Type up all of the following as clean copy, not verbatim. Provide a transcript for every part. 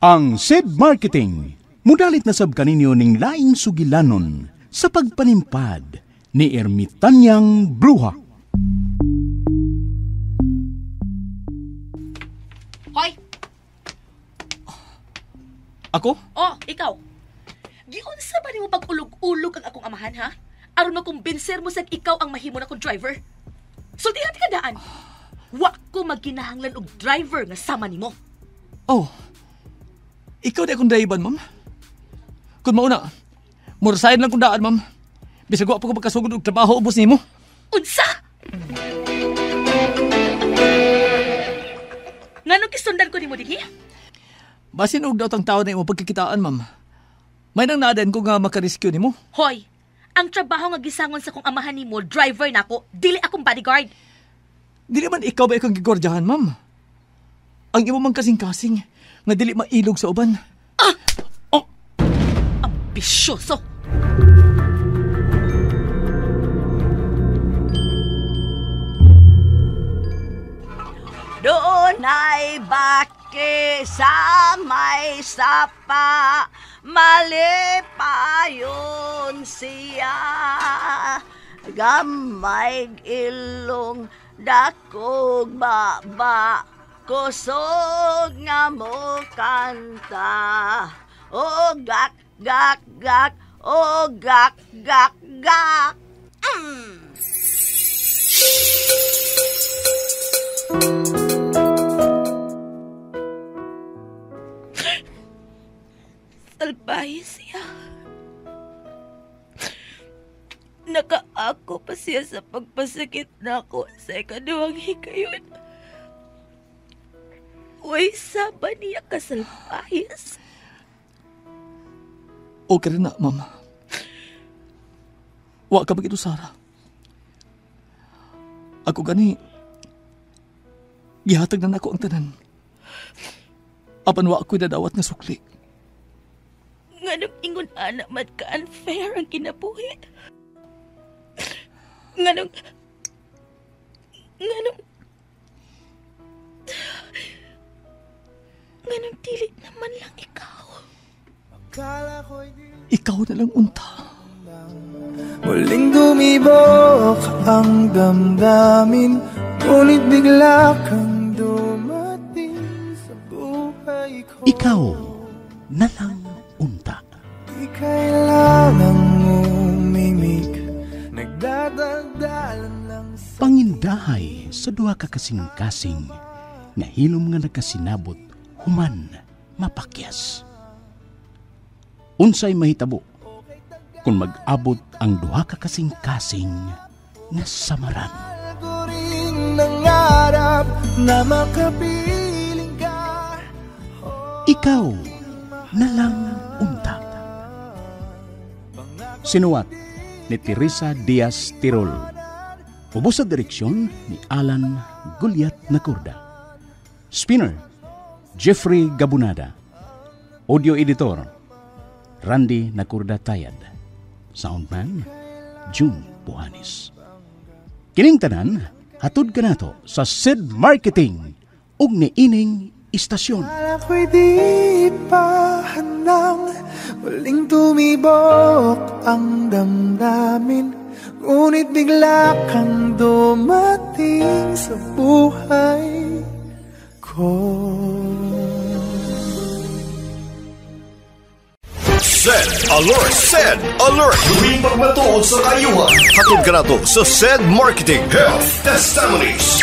Ang SED Marketing, mudalit na sab kaninyo ning laing sugilanon sa pagpanimpad ni Ermitanyang Bruha. Hoy! Ako? Oh, ikaw. Giunsa ba nimo pag-ulog-ulog ang akong amahan, ha? Aron makumbinser mo sag ikaw ang mahimo na kong driver. Sultihan ka daan. Wa ko magkinahanglan og driver nga sama nimo. Oh. Ikaw di akong driver, ma'am. Kung mauna, murasahin lang kong daan, ma'am. Bisag wa pa ko pagkasugod og trabaho ubos nimo. Unsa? Nganong gisundan ko nimo dinhi? Basin og daot ang tao na imo pagkikitaan, ma'am. May nang naaden ko nga makarescue nimo. Hoy, ang trabaho nga gisangon sa kong amahan nimo, driver nako, dili akong bodyguard. Dili man ikaw ba ikong gigordyahan, ma'am? Ang imo mang kasing-kasing nga dili mailog sa uban. Ah! Oh! Ambisyoso! Doon ay baki sa may sapa, malipayon siya. Gamay ilong dakog baba, kusog nga mo kanta. O gak, gak, gak, o gak, gak, gak. Mm. Salbahe siya. Nakaako pa siya sa pagpasakit nako sa ikaduhang higayon. Uy, saba niya kasalpahis. Okay rin na, ma'am. Wa ka bagito, Sarah. Ako gani, gihatag na nako ang tanan. Apan wa ako'y dadawat nga sukli. Nganong ingon anak man ka unfair ang kinabuhi. Nganong dili naman lang ikaw. Ikaw na lang unta. Muling dumibok ang damdamin, ngunit bigla kang dumating sa buhay ko. Ikaw na lang unta. Di kailangang umimik, nagdadaldalan lang sa pangindahay sa duha ka kasing-kasing nga hilom nga nakasinabot human mapakyas. Unsay mahitabo kung mag-abot ang duha ka kasing-kasing nga samaran? Nangarap na makapiling ka. Ikaw na lang unta. Sinuwat ni Teresa Diaz Tirol. Ubos sa direksyon ni Alan Gulyat Nacorda. Spinner, Jeffrey Gabunada. Audio editor, Randy Nacorda Tayad. Soundman, June Buhanis. Kining tanan, hatod kanato sa SED Marketing ug niining istasyon. Ako'y di pa handang muling tumibok ang damdamin, ngunit bigla kang dumating sa buhay ko. SED Alert! SED Alert! Tuwing pagmatuod sa kayuhan. Hatod ka na to sa SED Marketing Health Testimonies.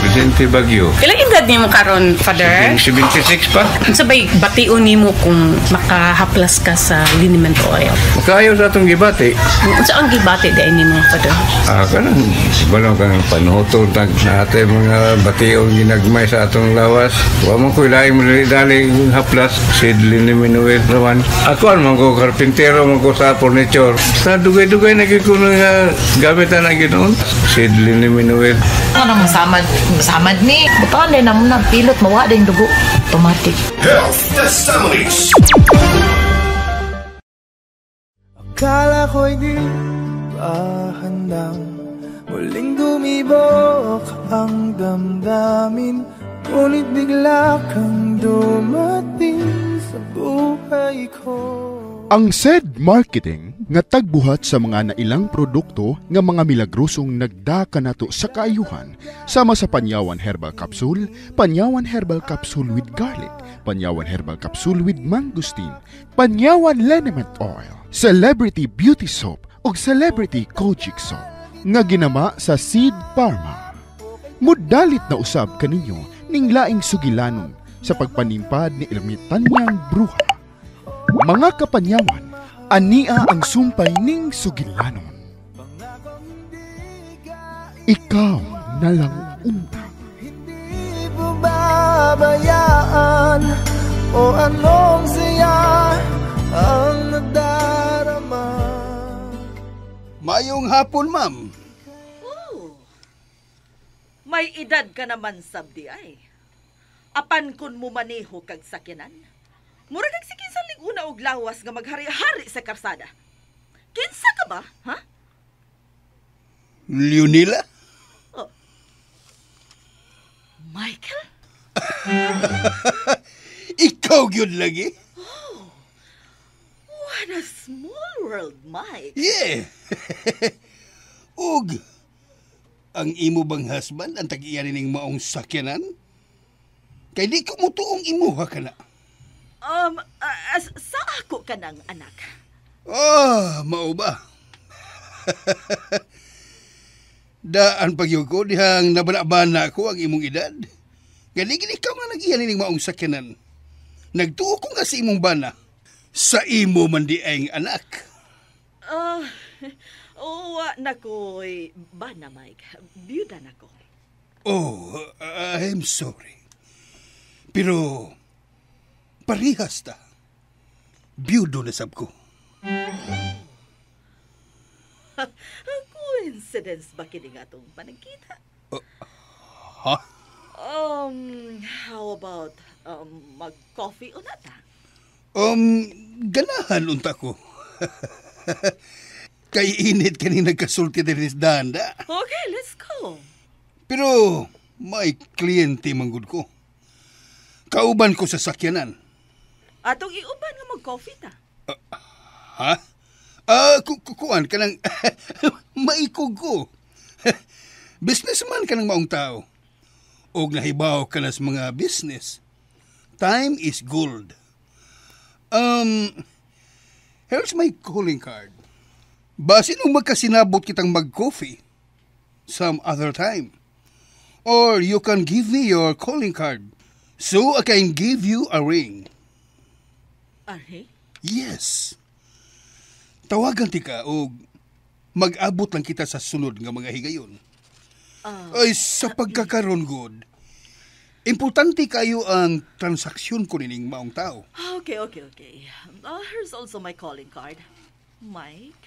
Vicente Baguio. Ilang edad nimo karon, Father? 76 pa. Unsa bay bation nimo kung makahaplas ka sa liniment oil? Makaayo sa atong gibati. Unsa ang gibati di nimo, Father? Ah, kanang balo kang panuto tag natin mga bation ginagmay sa atong lawas. Wa man koy laing dali haplas sid liniment oil raman. Ako man ko karpintero man ko sa furniture. Sa dugay-dugay na gyud ko nga gamit na gyud noon. Sid liniment oil. Ano masamad, masamad ni. Butangan din na pilot mawa din dugo automatic. Health Testimonies. Akala ko'y di pa handang muling dumibok ang damdamin, ngunit bigla kang dumating sa buhay ko. Ang SED Marketing nga tagbuhat sa mga nailang produkto nga mga milagrosong nagdaka nato sa kaayuhan sama sa Panyawan Herbal Capsule, Panyawan Herbal Capsule with Garlic, Panyawan Herbal Capsule with Mangosteen, Panyawan Liniment Oil, Celebrity Beauty Soap ug Celebrity Kojic Soap nga ginama sa Seed Pharma. Mudalit na usab kaninyo ning laing sugilanon sa pagpanimpad ni Ermitanyang Bruha. Mga kapanyawan, ania ang sumpay ning sugilanon. Ikaw na lang unta. Hindi pababayaan o anong siya ang nadarama. Mayong hapon, ma'am. Oh, may edad ka naman, sabdi ay. Apan kun mo maneho kag sakyanan, murag kag si kinsa liguna og lawas nga maghari-hari sa karsada. Kinsa ka ba, ha? Leonila? Oh. Michael? Ikaw gyud lagi? Oh. What a small world, Mike. Yeah. Ug ang imo bang husband ang tag-iya ning maong sakyanan? Kay di ko mutuong imuha ka na. Sa ako ka ng anak. Ah, mao ba? Daan pagyud ko dihang nabana-bana ko ang imong edad. Gani gid ikaw nga nag-iya ning maong sakyanan. Nagtuo ko nga sa imong bana. Sa imo man di ay anak. Wa na ko'y bana, Mike. Byuda na ko. Oh, I'm sorry. Pero parehas ta. Byudo na sab ko. Coincidence ba kini nga atong panagkita? Ha? How about mag-coffee o na ta? Ganahan unta ko. Kay init kani nagkasulti diri sa danda. Okay, let's go. Pero may kliyente manggod ko. Kauban ko sa sakyanan. Atong iuban nga mag-coffee ta. Ha? Kuan ka nang maikog ko. Businessman ka ng maong tao. Og nahibaw ka na sa mga business. Time is gold. Here's my calling card. Basin nung magkasinabot kitang mag-coffee some other time. Or you can give me your calling card so I can give you a ring. A ring? Yes. Tawagan ti ka o mag-abot lang kita sa sunod nga mga higayon. Ay, sa pagkakaroon, good, importante kayo ang transaksyon ko nining maong tao. Okay. Here's also my calling card. Mike?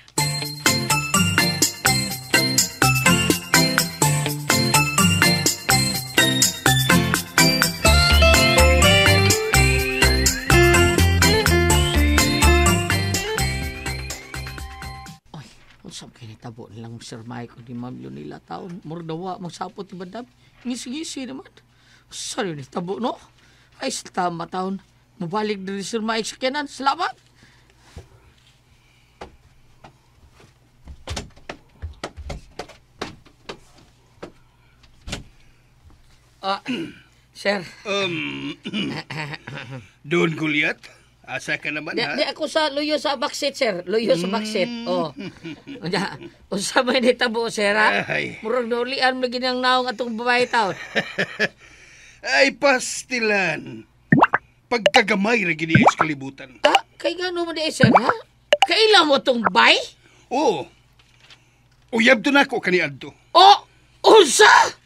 Unsa kay nitabo nilang Sir Mike o ni Ma'am Leonila taon? Murdawa, magsapot ni Madam. Ngisi-ngisi naman. Sorry nitabo, no? Ay, tama taon. Mabalik din ni Sir Mike sa kenan. Salamat! Sir. Don Goliath? Asa ka naman, ha? Di ako sa luyo sa backseat, sir. Luyo sa backseat. Oh. Unya, unsa may nitabo, sir, ha? Murag naulian mo ginang naong atong babae taon. Ay, pastilan. Pagkagamay ra gini sa kalibutan. Ah, kay ngano man di, sir, ha? Kaila mo tong bay? Oo. Uyab to nako kaniadto. Oh, unsa?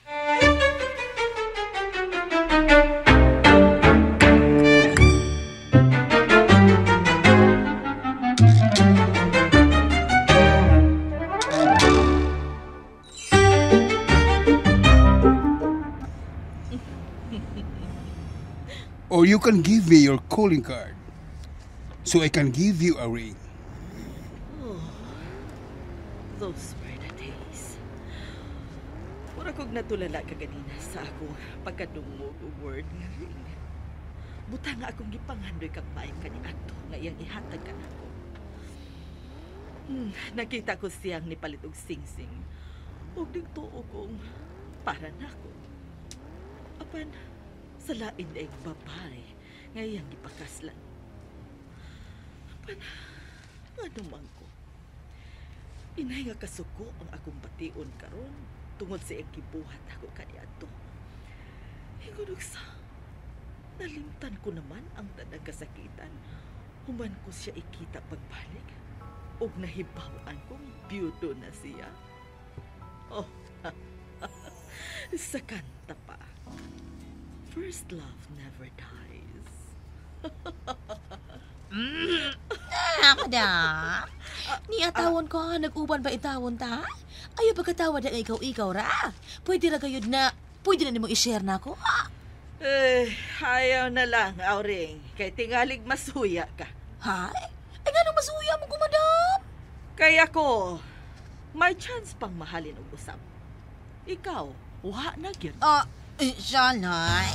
Or you can give me your calling card so I can give you a ring. Oh, those were the days. Mura kog natulala ka ganina sa akong pagkadungog og word nga ring. Buta nga akong gipangandoy kag Mike kaniadto nga iyang ihatag kanako. Nakita ko siyang nipalit og singsing. Ug nagtuo kong para nako. Apan sa lain daig babae nga iyang gipakaslan. Apan ano man ko. Inay nga kasuko ang akong bation karon tungod sa iyang gibuhat ako kaniadto. Ingon og sa nalimtan ko naman ang tanang kasakitan. Human ko siya ikita pagbalik ug nahibaw-an kong biyudo na siya. Oh, sa kanta pa. First love never dies. Madam, niatawon ko, nag-uban ba itawon ta? Ayaw pagkatawa na ikaw-ikaw ra. Pwede ra gayud na, pwede na nimong i-share na ako. Eh, ayaw na lang, Auring. Kay tingalig masuya ka. Ha? Ay, nga masuya mo ko, madam? Kaya ko, may chance pang mahalin og usap. Ikaw, wa na gyud. Sanay.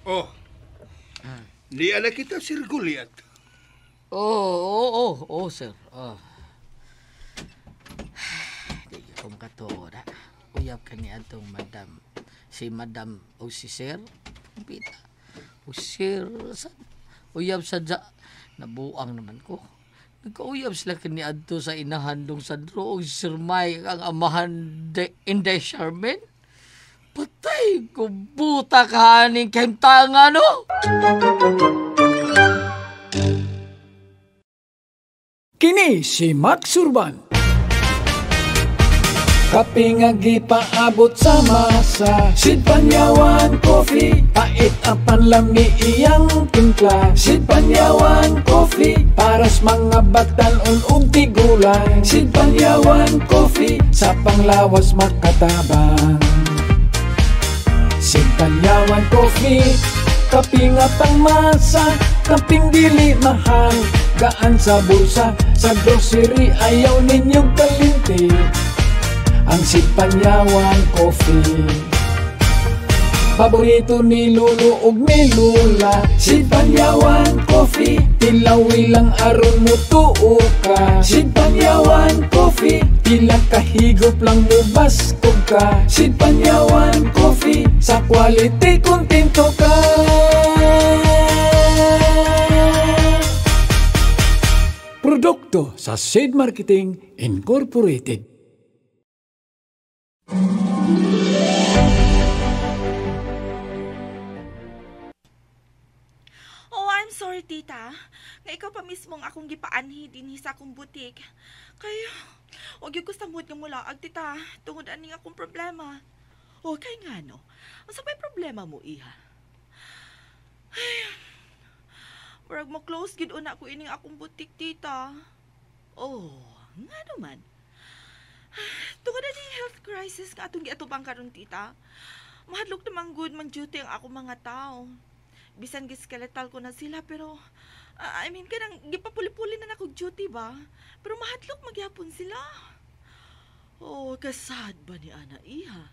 Oh, niala kita, Sir Goliath. Oo, sir. Oh. Di ko makatuo na. Uyab ka ni atong madam. Si madam o si sir. Pita. O sir. Uyab sa dya. Nabuang naman ko. Nagkauyab sila kani adto sa inahandong Sandro o Sir Mike ang amahan de Inday Charmin. Patay ko buta ka aning kahimtanga, no? Kini si Max Urban. Kape nga gipaabot sa masa, Sidpanyawan Coffee. Pait ang panlami iyang timpla, Sidpanyawan Coffee. Paras mga batan-on ug tigulang, Sidpanyawan Coffee. Sa panglawas makatabang, Sidpanyawan Coffee. Kape nga pangmasa, kaping dili mahal, gaan sa bulsa, sa grocery ayaw ninyong kalinti. Ang Sidpanyawan Coffee, paborito ni Lolo ug ni Lola. Sidpanyawan Coffee, tilawi lang aron mo tuo ka. Sidpanyawan Coffee, tila kahigop lang mo baskog ka. Sidpanyawan Coffee, sa quality kontento ka. Produkto sa Seed Marketing Incorporated. Oh, I'm sorry, tita. Nga ikaw pa mismo ang akong gipaanhi dinhi sa akong butik. Kay, wag yung gusto nga mulaag, tita. Tungod aning akong problema. Oh, kay nga no. Unsa may problema mo, iha? Ay, murag mo close gid una ko ining akong butik, tita. Oh, nga naman. Tungod aning health crisis nga atong giatubang karon, tita. Mahadlok namang good man duty ang akong mga tao. Bisan giskeletal ko na sila pero I mean kanang gipapuli-puli na nako duty ba? Pero mahadlok magyapon sila. Oh, kasad ba ni ana iha?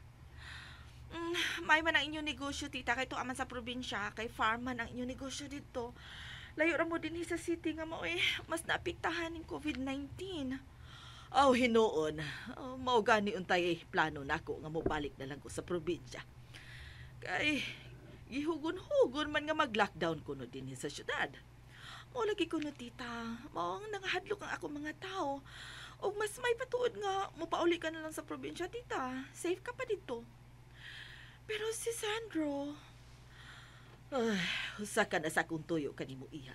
May man ang inyong negosyo, tita, kay tuaman sa probinsya, kay farm man ang inyong negosyo dito. Layo ra mo dinhi sa city nga mao mas naapektahan ning COVID-19. Oh, hinuon. Oh, mao gani untay plano nako nga mobalik na lang ko sa probinsya. Kay gihugon-hugon man nga mag-lockdown kuno dinhi sa syudad. Mao lagi kuno, tita. Mao ang nangahadlok ang ako mga tao. Og mas may patuod nga mopauli ka na lang sa probinsya, tita. Safe ka pa dito. Pero si Sandro, usa ka na sa akong tuyo kanimo, iha.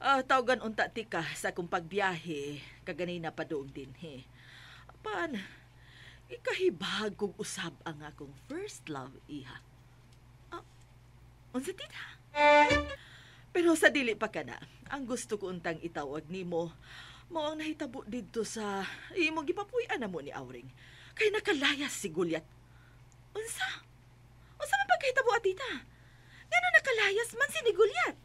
Tawgan unta tika sa akong pagbiyahe kaganina pa doon dinhi. Apan, ikahibag kong usab ang akong first love, iha. Unsa, tita? Pero sa dili pa kana, ang gusto ko untang itawag nimo, mao ang nahitabo didto sa imong gipapuy-an na mo ni Auring. Kay nakalayas si Goliath. Unsa? Unsa man pagkahitabo, tita? Ngano nakalayas man si ni Goliath?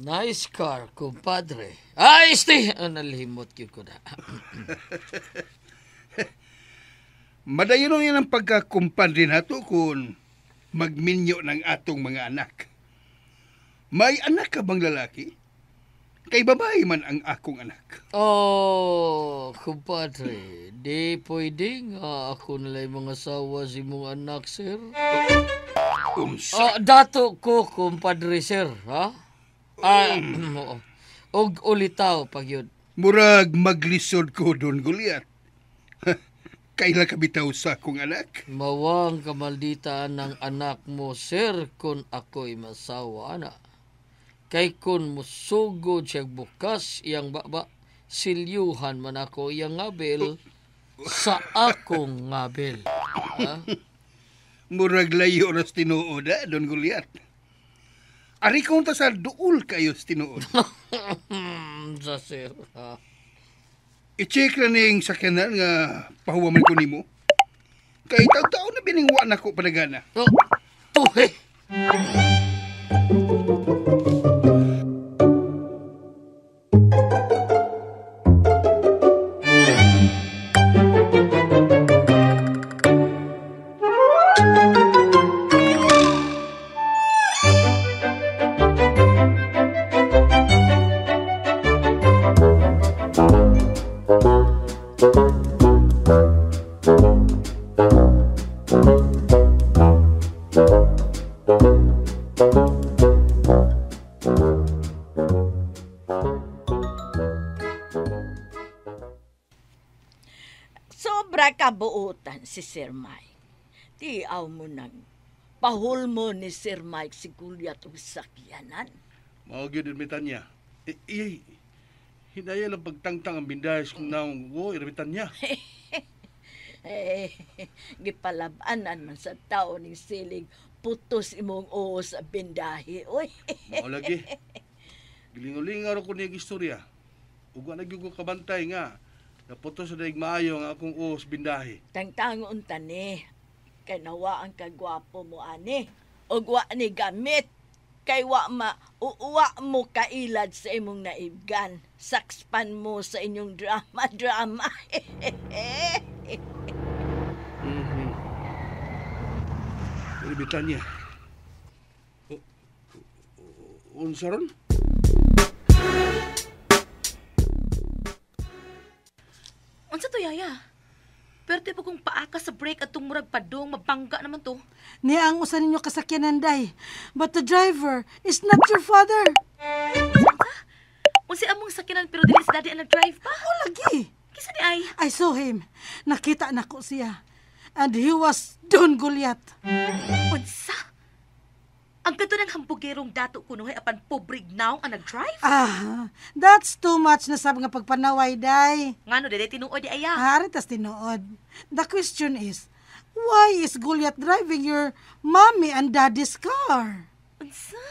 Nice car, kumpadre. Ay, este! Nalimot yun ko na. Madayon yan ang pagkakumpadre nato kung magminyo ng atong mga anak. May anak ka bang lalaki? Kay babae man ang akong anak. Oh, kumpadre, di pwede nga ako nalay mga sawa si mong anak, sir. Unsa? Dato ko, kumpadre, sir, ha? Og ulitaw pag yun. Murag maglisod ko doon, Goliath. Kaila ka bitaw sa akong anak? Mawang kamalditaan ng anak mo, sir, kung ako'y masawa na. Kay kun musugod siyang bukas iyang baba, silyuhan man ako iyang ngabel sa akong ngabel. Ha? Murag layo ras tinuod, ha, Don Goliath. Ari kong ta sa duol kayo sa tinuod. Sa sir, ha? I-check na ning sakyanan nga pahuwaman ko nimo. Kay taon-taon na biningwa na ko panagana. Oh, tuhe! Sobra kabuutan si Sir Mike. Tiaw mo nang pahul mo ni Sir Mike si Goliath og sakyanan. Mao gyud ermitanya. Iyay, hinaya lang pagtangtang ang bindahis kung naong wo, ermitanya. Eh, gipalabanan man sa tao ning silig, putos imong oo sa bindahi. Uy. Mao lagi. Gilingulingaw ko niya istorya. Ug wa na gyud ko kabantay nga naputos sa daig maayo ang akong uos bindahi. Tangtangon tani. Kay nawa ang kagwapo mo ani. Ug wa ni gamit. Kay wa ma uwa mo kailad sa imong naibgan. Sakspan mo sa inyong drama-drama. Ermitanya. Unsa ron? Unsa to, Yaya? Pero di pa kong paaka sa break at murag padong, mabangga naman to. Niya ang usa ninyo kasakyanan, day. But the driver is not your father. Unsa among sakyanan pero dili si daddy ang nag-drive pa? O lagi. Kisa ni ay? I saw him. Nakita nako siya. And he was Don Goliath. Unsa? Ang kato ng hambugerong dato kuno ay apan pobrig now ang nag-drive? Ah, that's too much na sab nga pagpanaway, day. Ngano dili tinuod di aya? Hari tas tinuod. The question is, why is Goliath driving your mommy and daddy's car? Unsa?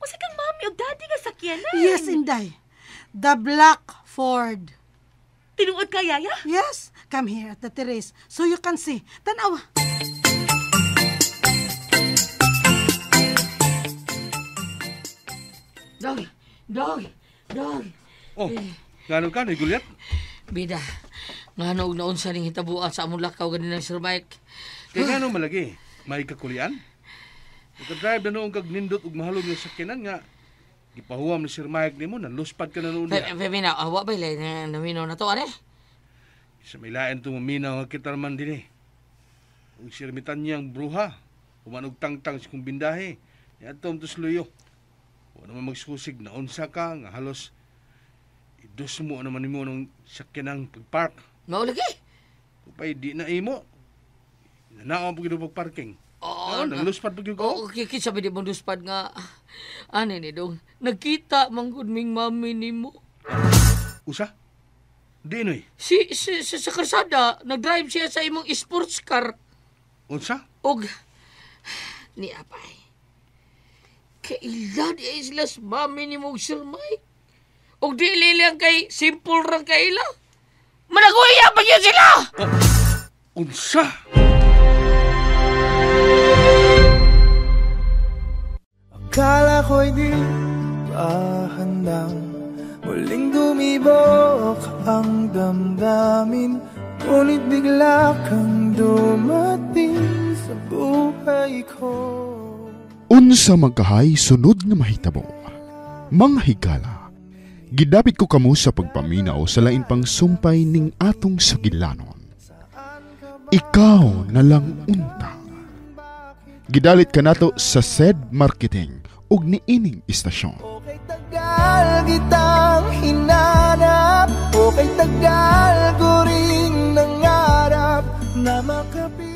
Unsa kang mommy ug daddy nga sakyanan? Yes, Inday. The black Ford. Tinuod ka, Yaya? Yes. Come here at the terrace so you can see. Tanawa. Dog! Dog! Dog! Oh, ngano ka ni Goliath? Bida, ngano og naunsa ning hitabuan sa among lakaw ganin ng Sir Mike? Kay ngano malagi? May kakulian? Naka-drive na noong kag nindot og mahalong nga sakyanan nga gipahuwam ni Sir Mike nimo, naluspad ka na noon niya. Pe, awa ba ilay naminaw na to, ane? Sa may lain itong maminaw nga kita naman din eh. Ug si Ermitanyang bruha, umanog tangtang sa kong bindahe. Niadto ang tusluyo. Wa naman magsusig, naunsa ka, nga halos idus mo naman nimo ng sakyanang pagpark. Mao lagi? Upay, di na imo. Nanaaw po gino pagparking. Oh, nangluspad pa gyud ko. Okay, kinsa ba di mong luspad nga? Ano ni dong? Nagkita man gud ming mami nimo. Usa? Di noy. Si, si, si sa karsada, nag-drive siya sa imong sports car. Unsa? Og ni apay. Kaila di ay sila sa mami ni mong Sir Mike. Og di lili ang kay simple rang kaila. Managuya pa yun sila! Unsa? Akala ko'y di pa handang muling dumibok ang damdamin, ngunit bigla kang dumating sa buhay ko. Unsa magkahay sunod nga mahitabo. Mga higala, gidapit ko kamo sa pagpaminaw sa lain pang sumpay ning atong sugilanon. Ikaw na lang unta. Gidalit kanato sa SED Marketing ug niining istasyon. Tagal kitang hinanap, okay tagal ko ring nangarap na makapit.